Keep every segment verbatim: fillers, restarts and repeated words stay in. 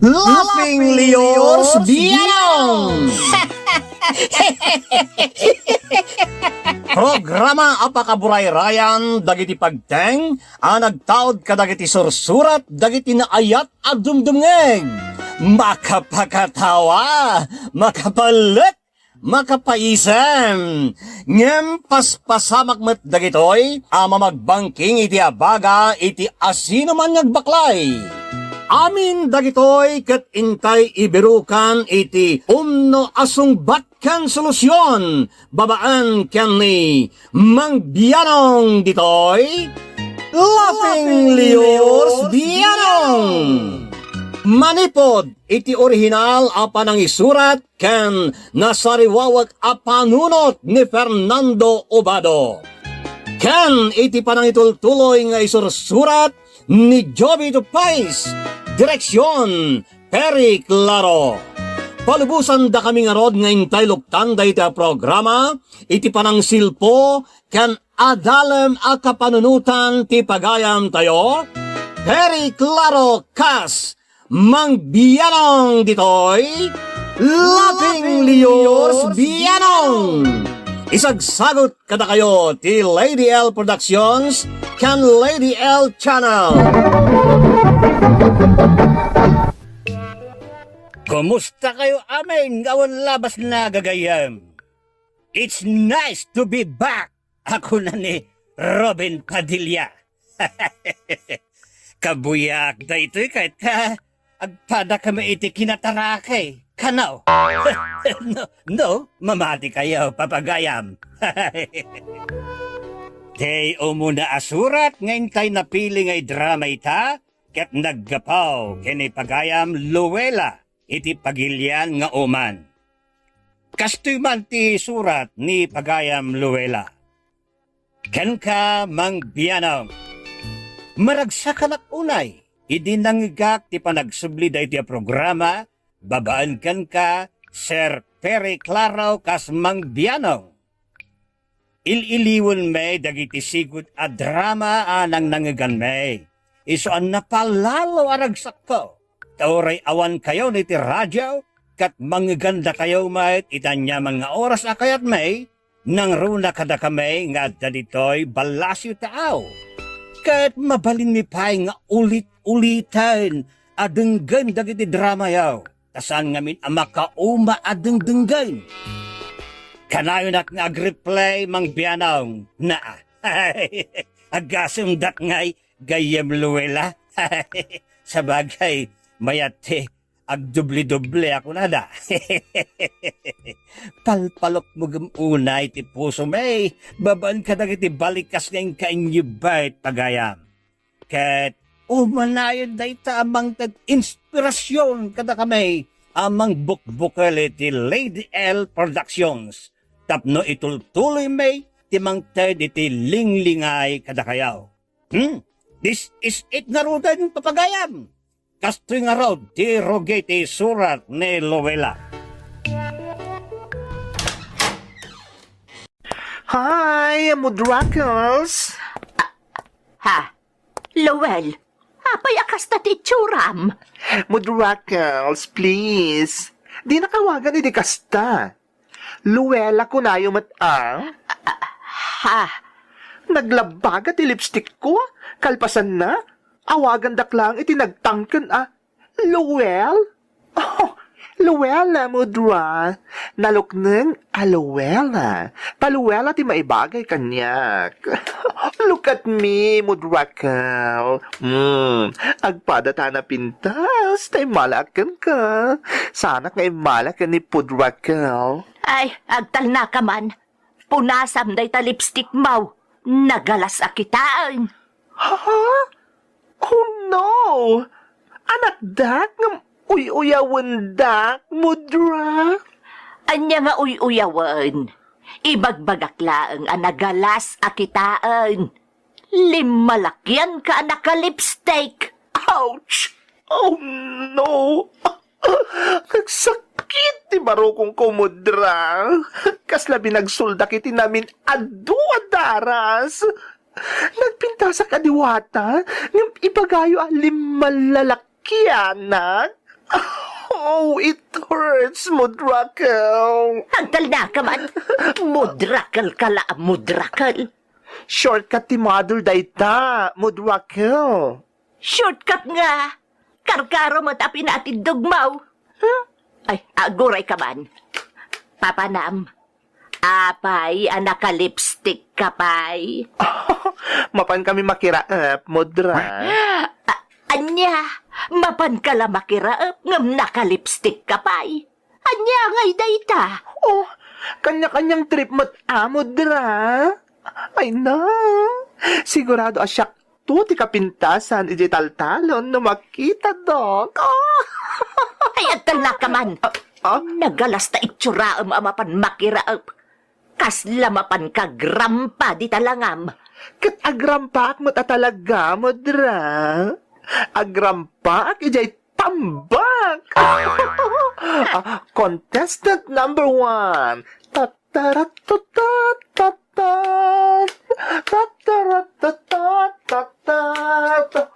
Laughing Leos Bianong! Programa a pakaburayrayan dagiti pagteng a nagtaud kadagiti sursurat dagiti naayat a dumdumngeg. Makapakatawa, makapalek, makapaisem. Ngem paspasamak met dagitoy a mamagbangking iti abaga iti asinoman nga agbaklay. Amin dagitoy ket intay ibirukan iti umno a sungbat ken solusion babaen ken ni Mang Bianong ditoy Laughing Leos Bianong. Manipod iti orihinal a panangisurat ken nasariwawek a panunot ni Fernando Obado, ken iti panangitultuloy nga isursurat ni Joby Tupais, direksion, Perry Claro. Palubosandakami ngarud nga intay luktan dayta a programa iti panangsilpo ken adalem a kapanunotan ti pagayamtayo, Perry Claro kas Mang Bianong ditoy, Laughing Leos Bianong. Isagsagut kadakayo ti Lady L Productions ken Lady L Channel. Kumusta kayo amin nga awan labasna, gagayyem? It's nice to be back, a kuna ni Robin Padilla. Kabuyaak daytoy ket, ah, agpadakami iti kinataraki. Kano? No, no, mamati kayo, papagayam. Ti umuna a surat nga intay napili nga idrama ita, ket naggapu ken ni pagayam Luella iti pagilian nga uman. Kastoy man ti surat ni pagayam Luella. Kenka, Mang Bianong. Maragsakanak unay idi nangngegak ti panagsubli daytoy a programa babaen kenka, Sir Perry Claro kas Mang Bianong. Il-iliwenmi dagiti sigud a drama a nangnangngeganmi. Isu a napalalo a ragsakko. Ta uray awan kayo iti radio, ket mangngegan dakayo met iti aniaman nga oras a kayatmi, nangruna kadakami nga adda ditoy ballasyo taaw. Ket mabalinmi pay nga ulit-uliten a denggen dagiti dramayo, ta saan ngamin a makauma a dengdenggen. Kanayonak nga agreplay, Mang Bianong, naa. Agasem datngay, gayyem Luella. Sabagay, mayat ti agdubli-dubli a kunada. Palpalok mo gem unay ti pusom, eh, babaen kadagiti balikas nga inka inyebet, pagayam. Ket umanayon dayta a mangted inspirasyon kadakami a mangbukbukel iti Lady L Productions tapno itultuloymi ti mangted iti linglingay kadakayo. Hmm? This is it ngaruden, papagayam. Kastoy ngarud ti rugi ti surat ni Luella. Hi, Mudrakels! Ha? Lowell, apay a kasta ti itsuram? Mudrakels, please. Dinaka awagan idi kasta. Luella kunayo met a? Ha? Naglabaga ti lipstickko. Kalpasanna, awagandak laeng iti nagtangken a Luella? Oh, Luella, Mudra. Nalukneng a Luella. Ta Luella ti maibagay kaniak. Look at me, Mudrakel. Hmm, agpada ta napintas, ta immalaak kenka. Saanak nga immala ken ni Pudrakel. Ay, agtalnaka man. Punasam dayta lipstick mo. Nagalas a kitaen. Ha? Oh no! Anakdak ngem uy-uyawendak, Mudra? Ania nga uy-uyawen? Ibagbagak laeng a nagalas a kitaen. Limmalakianka a nakalipstick. Ouch! Oh no! Nagsakit ti barukongko, Mudra. Kasla binagsoldak iti namin adu a daras. Nagpintasak a diwata, ngem ibagayo a limmalalakianak. Oh, it hurts, Mudrakel. Agtalnaka man. Mudrakel ka la, Mudrakel. Shortcut ti mother dayta, Mudrakel. Shortcut nga. Karkaro met a pinatiddogmo. Huh? Ay, aguray ka man. Papanam. Apay a nakalipstick ka pay? Mapan kami makiraep, Mudra. A-, ania? Mapan ka la makiraep ngem nakalipstick ka pay? Ania ngay dayta? Oh, kanya-kanyang trip met a, Mudra. Ay na, sigurado a siak to ti kapintasan idiay taltalon no makitadok. Oh! Ay, agtalnaka man. Ah, ah? Nagalas ta itsuraem a mapan makiraep. Kasla mapan ka agrampa dita langam. Ket agrampaak met a talaga, Mudra. Agrampaak idiay tambak. Ah, contestant number one. Tataratatatatat. Tataratatatatat.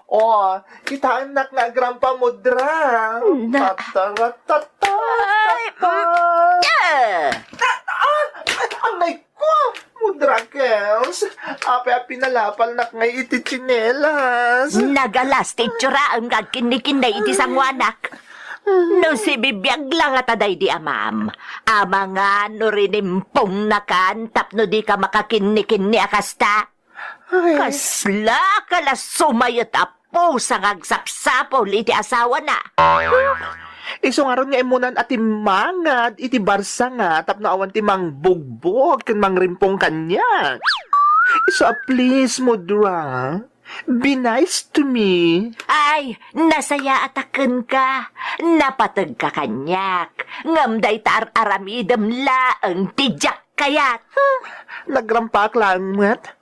Oh, kitaennak nga agrampa, Mudra. Na- Tataratatatatat. Ay, mm, ah. Ah, ah, ay, anay ko, Mudra Girls. Apay a pinalapalnak ngay iti tsinelas. Nagalas ti itsuraem nga agkinnikinnay iti sanguanak. No sibibiag la ngata daydi amam, amangan no rinimpongnakan tapno dika makakinnikinni a kasta. Ay. Kasla ka la sumayet a pusa nga agsapsapul iti asawana. Isu ngarud nga immunan a timmangad iti barsa nga tapno awan ti mangbugbog ken mangrimpong kaniak. Isu a please, Mudra. Be nice to me. Ay, nasayaat a kenka. Napategka kaniak. Ngem dayta ar-aramidem laeng ti diak kayat. Hmm, nagrampaak laeng met.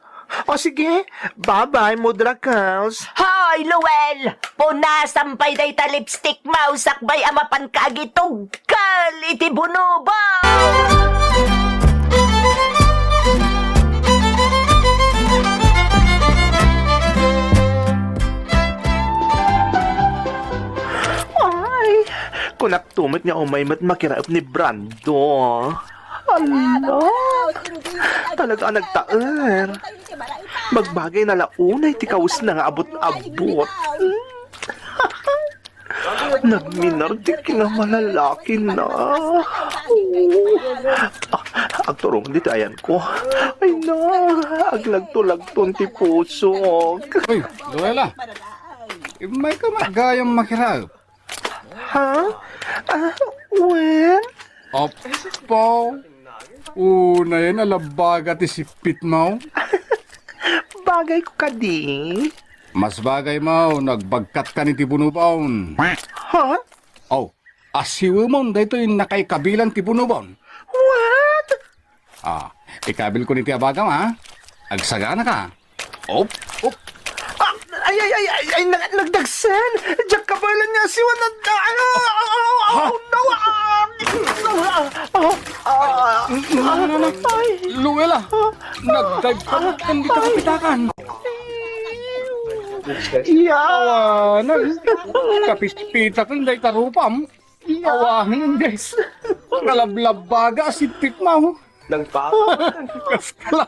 O sige, bye-bye, Mudra Girls. Hoy, Luel! Punasam pay dayta lipstick mo, sakbay a mapanka agitugkal iti bunubaw! Ay, kunak tumit nga umay met makiraep ni Brando. Ala, talaga a nagtaer. Magbagay na la unay ti kawesna nga abut-abut. Nagminar ti kinamalalaki na. Ah, agturong ditoy ayanko. Ay na, aglagto-lagton ti pusok. Uy, Luella. Immayka met gayam makiraep. Ha? Ah, wen? Apo. Unayen a labbaga ti sippitmo. Bagayko kadi. Mas bagaymo no agbagkatkan iti bunubaon. Ha? Oh, asiwemon daytoy nakaikabilan ti bunubaon. What? Ah, ikabilkon iti abagam, ha? Agsaganaka. Op, op. Ah, ay, ay, ay, ay, ay, nag-, nagdagsen! Diak kabaelan nga asiwen, ah, ah, ah, ah, ah, Ha? Oh, no, ah, ah, ah, ah, N-, n-, n-, n-, ay. Luella, nagdagsen dita kapitakan. Iya. Awanen, kapispitaken dayta rupam. Iya. Awanen, guys. Kalablabbaga a sippitmo. Nagpapa. Kaskala.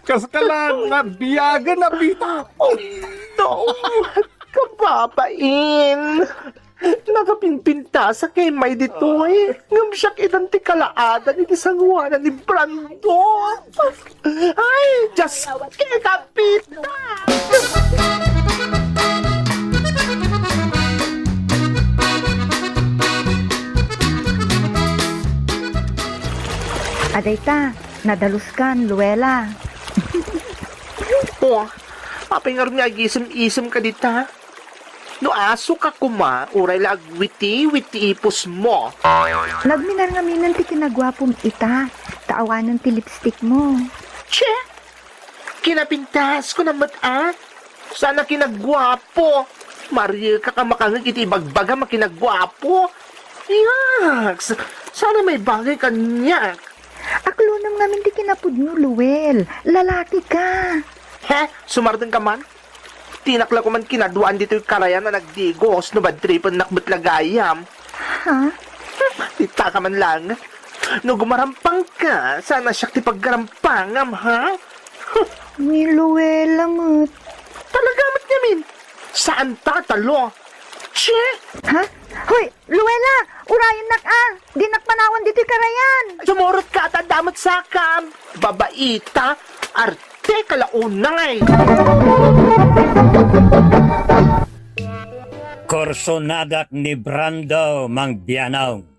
Kaskala, nabiagen a bita. Oh, no. Kababain. Nakapinpintasak ngay may ditoy. Ngem siak itan ti kalaadan iti sanguanan ni Brando. Ay, Diyos, kikapita. Adayta, nadalus kan, Luella. Oh, apay ngarud nga agisem-isem ka dita? No aso ka koma, uray la agwiti-witi ipusmo. Nagminar ngaminen ti kinaguapom ita, ta awanen ti lipstick mo. Che! Kinapintas ko na met a. Sana kinaguapo. Mariek ka makangeg iti ibagbagam a kinaguapo. Yaks! Sana may bagay kaniak. Aklonem ngamin ti kinapudno, Luel. Lalaki ka. He? Sumardeng ka man? Dinak la koman kinaduaan ditoy karayan a nagdigos no badtripennak met la gayam. Ha? Dita ka man lang. No gumarampang ka, saan a siak ti paggarampangam, ha? Ni Luella met. Talaga met ngamin. Saan ta, talo? Che! Ha? Hoy, Luella! Urayennak a! Dinak manawan ditoy karayan! Sumurot ka, ta adda met sakam! Babaita! Arte ka la unay! Kursonadak ni Brando, Mang Bianong.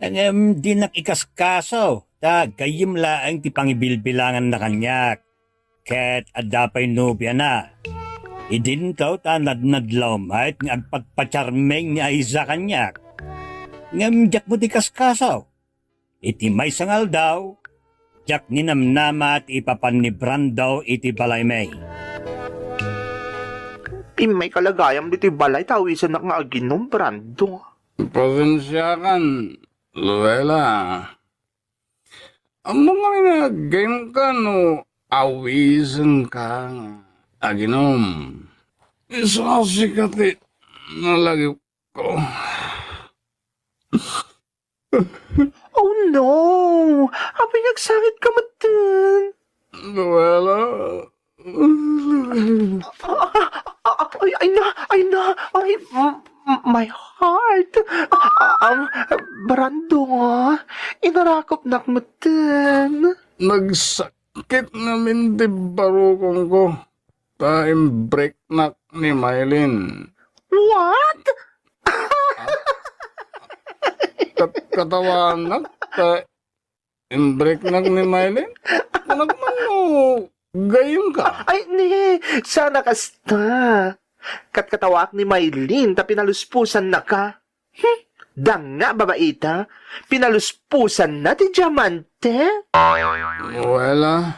Ngem dinak ikaskaso, ta gayyem laeng ti pangibilbilanganna kaniak. Ket adda pay nobiana. Idinto ta nadnadlaw met nga agpagpacharming ni Aiza kaniak. Ngem diak met ikaskaso. Iti maysa nga aldaw, diak ninamnama ti ipapan ni Brando iti balaymi. Immay ka la gayam ditoy balay ta awisennak nga aginom, Brando. Pasensiakan, Luella. Ammom ngamin nga aggayyemka no awisenka nga aginom. Isu a sika ti nalagipko. Oh no! Apay nga agsangit ka metten? Luella. Ah, ah, ah, ay, ay na, ay na, ay, m-, m-, my heart. Ah, ah, um, Brando, inarakupnak metten. Nagsakit ngamin ti barukongko, ta imbreknak ni Mylene. What? Kat-, katawanak, ta imbreknak ni Mylene? Kunak man no gayyemka. Ay, ni, saan a kasta. Katkatawaak ni Mylene ta pinaluspusannaka. Hmm, danga, babaita. Pinaluspusanna ti diamante? Wala.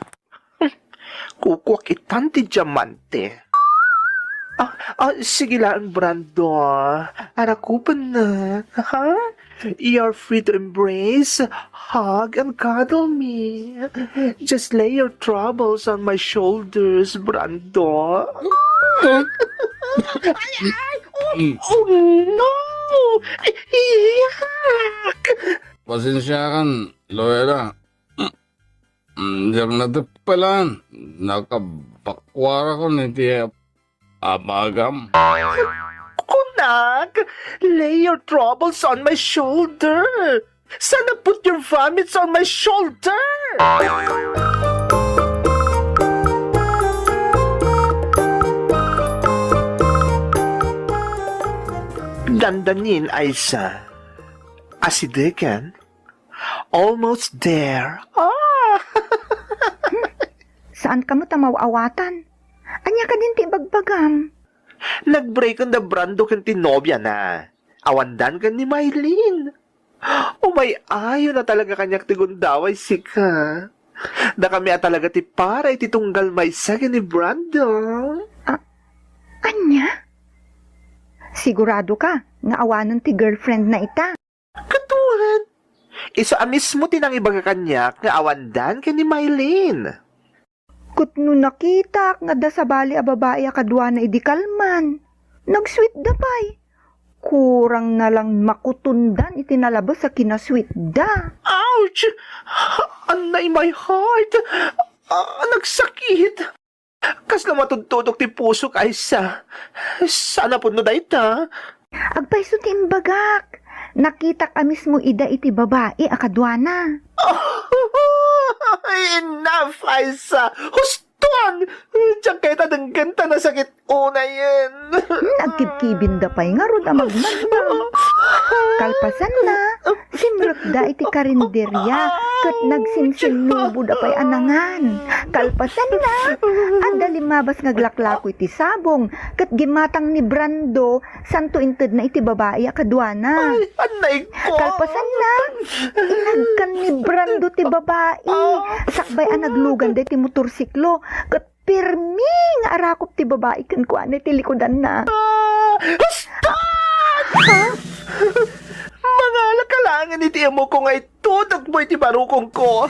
Kukuak itan ti diamante. Ah, ah, sige laeng, Brando. Arakupenna, ha? You're free to embrace, hug, and cuddle me. Just lay your troubles on my shoulders, Brando. Ay, ay! Oh, oh, no! Iyak! Pasensiakan, Luella. Mm, diak nateppelan. Nakabakuarakon iti abagam. Kunak, lay your troubles on my shoulder. Sana put your vomits on my shoulder. Dandanin, Aiza. Asidegen. Almost there. Ah! Saan kamo ta maw-awatan? Ania kadin ti ibagbagam? Nagbreaken da Brando ken ti nobiana. Awandan ken ni Mylene. Umay-ayo na talaga kaniak ti gundaway sika. Dakami a talaga ti para iti tunggal maysa ken ni Brando. A-, ania? Sigurado ka nga awanen ti girlfriend na ita? Kaduan, isu a mismo ti nangibaga kaniak nga awandan ken ni Mylene. Ket no nakitak nga adda sabali a babai a kaduana idi kalman, nagsuitda pay. Kurang na lang makutondan iti nalabes a kinasuitda. Ouch! Anna, my heart! Ah, nagsakit! Kasla matudtudok ti pusok, Aiza. Saan a pudno dayta? Agpayso ti imbagak. Nakitak a mismo ida iti babai a kaduana. Enough, Aiza! Huston! Diak kayat a denggen ta nasakit unayen. Nagkibkibinda pay ngarud a magmadam. Kalpasanna, simrekda iti karinderia ket nagsinsinnuboda pay a nangan. Kalpasanna, adda limmabas nga aglaklako iti sabong ket gimmatang ni Brando, santo intedna iti babai a kaduana. Ay, anay ko! Kalpasanna, inagkan ni Brando ti babai. Ah. Sakbay a naglugan daytoy motorsiklo ket pirmi nga arakup ti babai kenkuana iti likudanna. Ah! Huston! Ha? Mangala ka laengen iti amok nga itudokmo iti barukongko.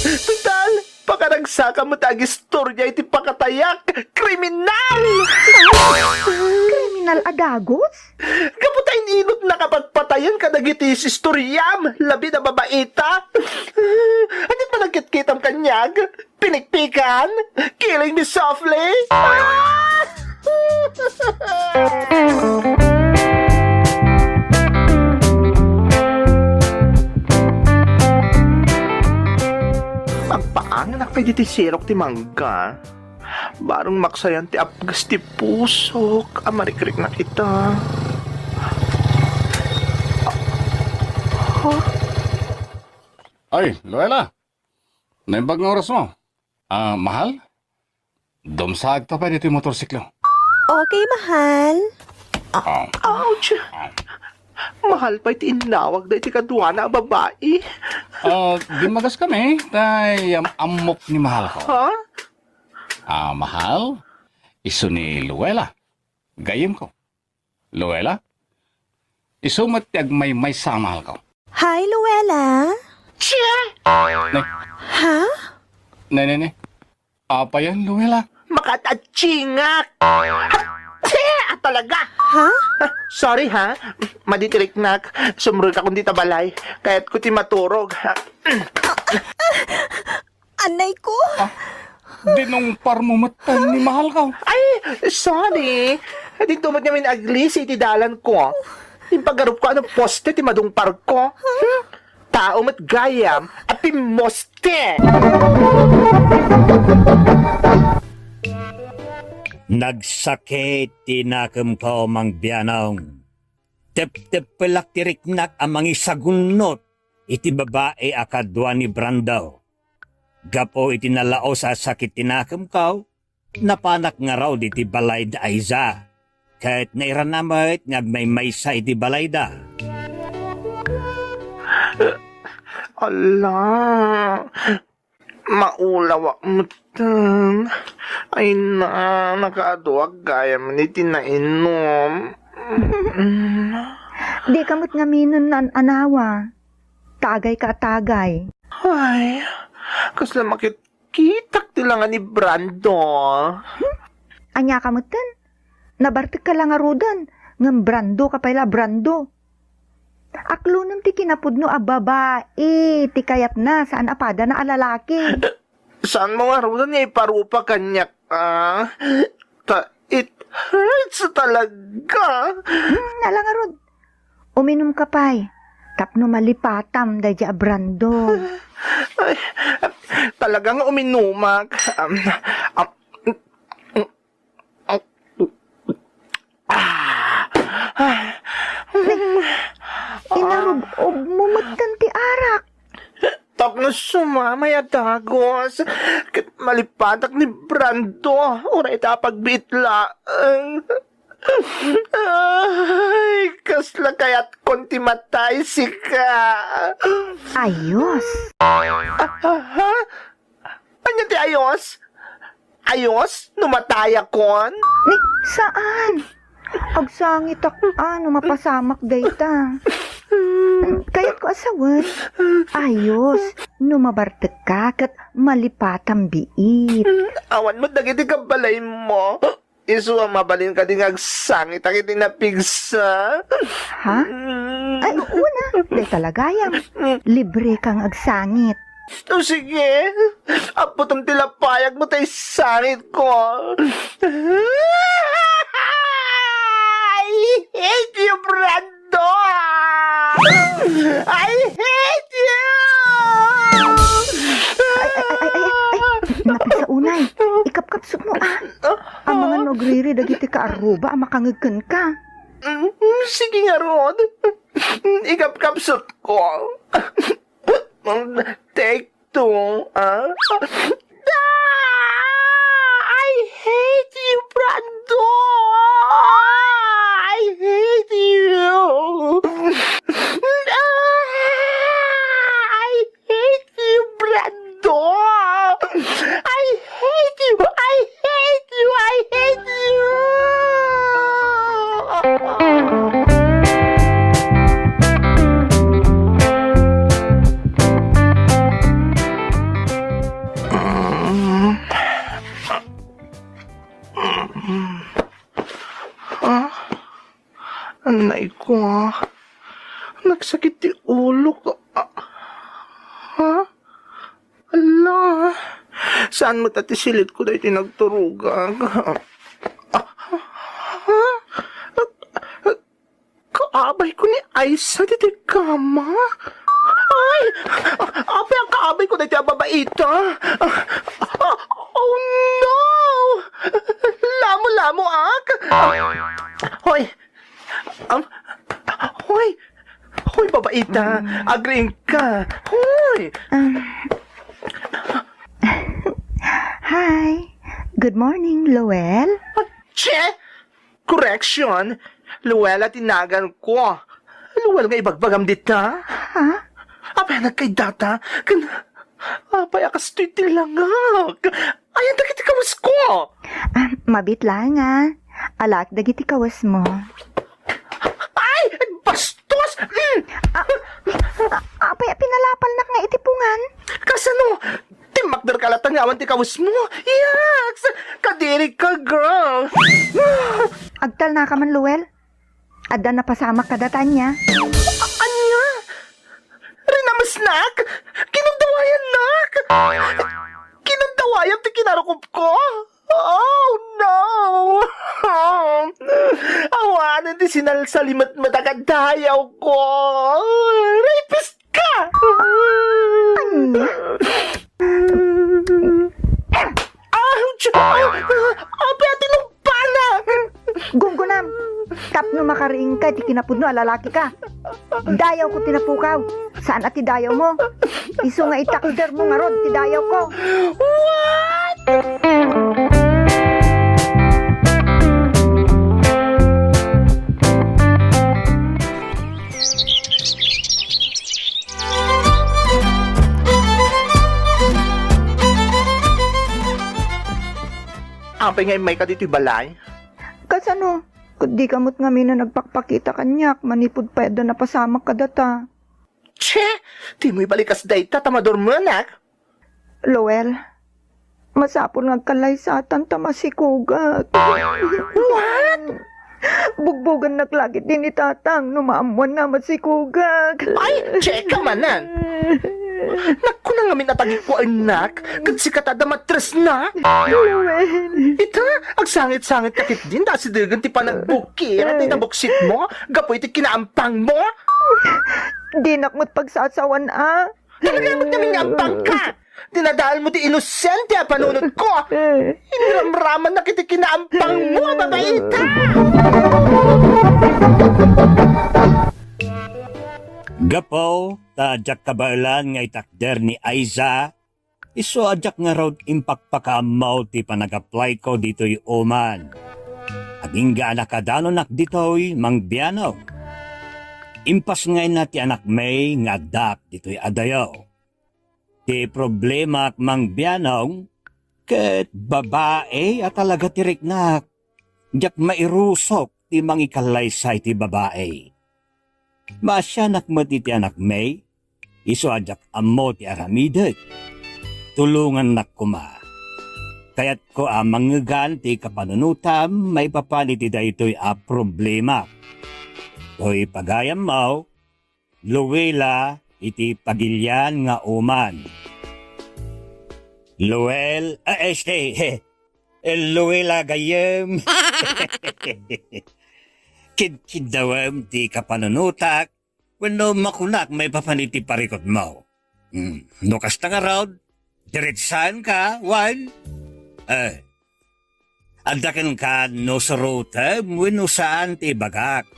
Total, Pakaragsakam met agistorya iti pakatayak! Kriminal! Kriminal a dagus? Gapu ta in-inutnak a patpatayen kadagiti istoriam, labi na babaita. Ania ti panagkitkitam kaniak? Pinikpikan? Killing me softly? Agpaanganak pay ditoy sirok ti mangga. Bareng maksayan ti apgas ti pusok a marikriknak ita. Ay, Luella! Naimbag nga oras mo. Ah, mahal? Dumsaagto pay ditoy motorsiklo. Okay, mahal. Ah. Ouch! Mahal pay ti innawag daytoy kaduana a babai. Ah, dimmagas kami, tay am-, ammok ni mahalko. Ha? Ah, mahal, isu ni Luella, gayyemko. Luella? Isu met ti agmaymaysa a mahalko. Hi, Luella. Chia! Ne? Ha? Ne, ne, ne. Apayan, Luella? Makatatsingak! Chia! Talaga! Ha? Ah, sorry, ha? Maditiriknak. Sumrek ako dita balay. Kayatko ti maturog. Anay ko! Ah, dinungpar mo met ni mahalko. Ay, sorry. Dito met ngamin aglisi iti dalan ko. Impagarup ko ano poste ti madungpar ko. Hmm? Tao met gayam a pimmoste. Nagsakit ti nakemko, Mang Bianong. Tepteppelak ti riknak a mangisagunnot iti babai a kadua ni Brando. Gapu iti nalaos a sakit ti nakemko, napanak ngarud iti balay da Aiza, ket nairana met nga agmaymaysa iti balayda. Ala, maulawak metten. Ay na, nakaduak gayam iti nainom. Dika met ngamin naan-anawa. Tagayka a tagay. Ay, kasla makitkitak ti langa ni Brando. Hmm? Ania ka metten? Nabartekka la ngaruden, ngem Brando ka pay la, Brando. Aklonem ti kinapudno a babai ti kayatna, saan a padana a lalaki. Saanmo ngaruden nga iparupa kaniak, a? Ta it hurts talaga. Hmm, ala ngarud. Uminumka pay tapno malipatam daydiay a Brando. Ay, talaga nga uminumak. Um, um, Ah! Ah! Ne, inarub-ob mo metten ti arak. Tapno sumamay a dagus, ket malipatak ni Brando, uray ta pagbiit laeng. Ay, kasla kayatkon ti matay, sika. Ayos. Ah, ah, ha? Ania ti ayos? Ayos no matayakon? Ni, saan? Agsangitak a no mapasamak dayta. Kayatko a sawen. Ayos no mabartekka ket malipatam biit. Awan met dagiti kabbalaymo. Isu a mabalin kadi nga agsangitak iti napigsa? Ha? Mm. Ay, una, dayta la gayam. Libre ka nga agsangit. O, sige. Apputom ti lapayagmo ta isangitko. I hate you, Brando! I hate you! Ay, ay, ay, ay, ay, ay. Napigsa unay. Ikapkapsutmo, a. Amangan no agriri dagiti kaarruba a makangeg kenka. Mm, sige ngarud. Ikapkapsutko. Take two, a. Ah! I hate you, Brando! I hate you! Ah! I hate you, Brando! I hate you! I hate you! I hate you! Hmm. Ha? Anay ko, ah. Nagsakit ti ulo ko. Ah. Ha? Ala, saan met ti silit ko daytoy nagturogak? Ah, ha? Kaabay ko ni Aiza ditoy kama? Ay! Apay a kaabay ko daytoy a babaita? Ah, oh no! Lamo-lamoak! Hoy! Am, hoy! Hoy, babaita! Agriingka! Hoy! Um, hi! Good morning, Loel. Che! Correction! Luella ti nagan ko. Luella nga ibagbagam dita? Ha? Apay a nagkaiddata? Ken apay a kastoy ti langak? Ayan dagiti kawes ko! Ah, mabit laeng, ah. Alaek dagiti kawes mo. Ay! Bastos! Mm! Ah, ah, apay a pinalapalnak nga iti pungan? Kasano? Timmakderka latta nga awan ti kawes mo? Yaks! Kadiri ka, girl! Agtalnaka man, Luel. Adda napasamak kada Tanya. A-, ania? Rinamesnak? Kinundawayannak? Kinundawayam ti kinarukop ko? Oh, no! Awanen ti sinalsalimetmet a kaddayaw ko! Rapist ka! Ania? Ouch! Ah, ah, apay a tinumpana! Gunggunam! Tapno makariingka iti kinapudno a lalakika. Dayawko ti napukaw. Saan a ti dayawmo. Isu nga itakdermo ngarud ti dayawko. What? Apay nga immayka ditoy balay? Kasano? Ket dika met ngamin a nagpakpakita kaniak manipud pay adda napasamak kadata. Che! Dimo ibalikas dayta ta madurmenak. Loel, masapul nga agkallaysatan ta masikugak. What? Bugbogennak la ketdi ni Tatang no maammoanna a masikugak. Ay, che ka manen! Nagkuna ngamin a tagikuaennak, ket sika ta adda matresna. Loel. Ita, agsangit-sangit ka ketdin ta asidegen ti panagbukir, ti nabuksitmo, gapu iti kinaampangmo. Dinak met pagsasawan a. Talaga met ngamin nga ampangka! Dinadaelmo ti inosente a panunotko! Iniramramannak iti kinaampangmo a babaita! Gapu ta diak kabaelan nga itakder ni Aiza, isu a diak ngarud impakpakaammo ti panag-applyko ditoy Oman. Agingga a nakadanonak ditoy, Mang Bianong. Impasngayna ti anakmi nga addaak ditoy a dayaw. Ti problemak, Mang Bianong, ket babai a talaga ti riknak. Diak mairusok ti mangikallaysay ti babai. Maasianak met iti anakmi, isu a diak ammo ti aramidek. Tulongannak koma. Kayatko a mangngegan ti kapanunotam maipapan iti daytoy a problema. Toy pagayammo, Luella iti pagilian nga Oman. Luel, ah, este, Luella gayyem. Kidkiddawem ti kapanunotak wenno makunak maipapan iti parikutmo. Hmm, no kasta ngarud, diretsaenka, wen? Eh, adda kenka no surotem wenno saan ti ibagak.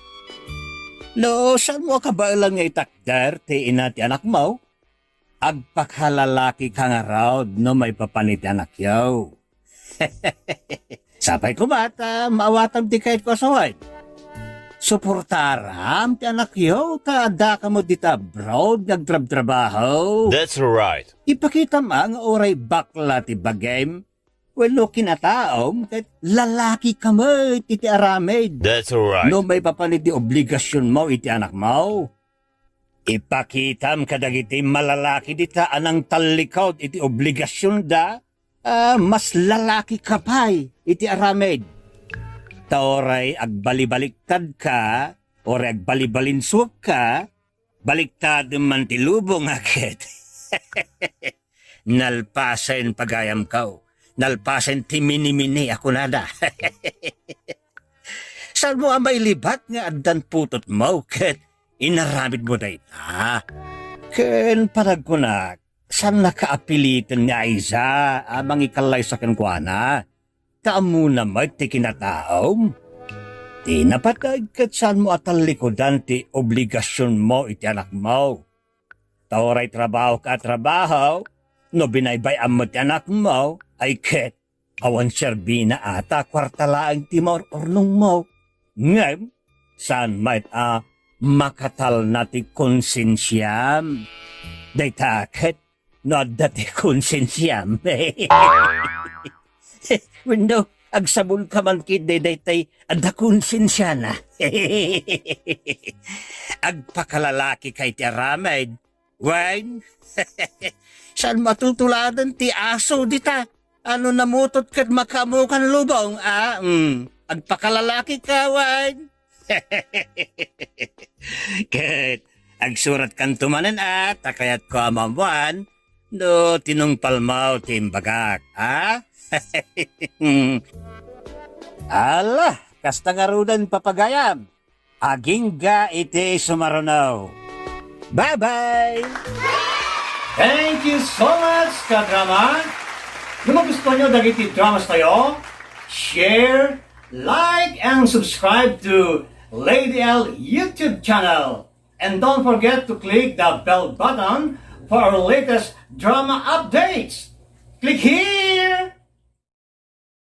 No saanmo a kabaelan nga itakder ti ina ti anakmo, agpakalalakika ngarud no maipapan iti anakyo. Sapay koma ta maawatam ti kayatko a sawen. Suportaram ti anakyo ta addaka met dita abroad nga agtrabtrabaho. That's right. Ipakitam a nga uray bakla ti bagim wenno kinataom ket lalakika met iti aramid. That's right. No maipapan iti obligasionmo iti anakmo, ipakitam kadagiti malalaki dita a nangtallikud iti obligasionda a mas lalakika pay iti aramid. Ta uray agbalibaliktadka, uray agbalibalinsukka, baliktadem man ti lubong a ket nalpasen pagayamko. Nalpasen ti minimini a kunada. Saanmo a mailibat nga addan putotmo ket inaramidmo dayta? Ken panagkunak, saannaka a piliten ni Aiza a mangikallaysa kenkuana. Ta ammona met ti kinataom. Ti napateg ket saanmo a tallikudan ti obligasionmo iti anakmo. Ta uray trabahoka a trabaho, no binaybay-am met ti anakmo, ay ket awan serbina a ta kuarta laeng ti maur-urnongmo. Ngem, saan met a makatalna ti konsensiam. Dayta ket no adda ti konsensiam. Wenno, agsabonka man ketdi daytay adda konsensiana. Agpakalalakika iti aramid. Wen, saanmo a tutuladen ti aso dita? Ano namutot ket makaammokan lubong, a? Mm. Agpakalalakika, wen. Ket agsuratkanto manen a ta kayatko a maammoan no tinungpalmo ti imbagak, a? Ala, kasta ngaruden, papagayam. Agingga iti sumaruno. Bye-bye! Thank you so much, kadrama. No magustuhan nyo dagiti dramas tayo, share, like, and subscribe to Lady L YouTube channel. And don't forget to click the bell button for our latest drama updates. Click here!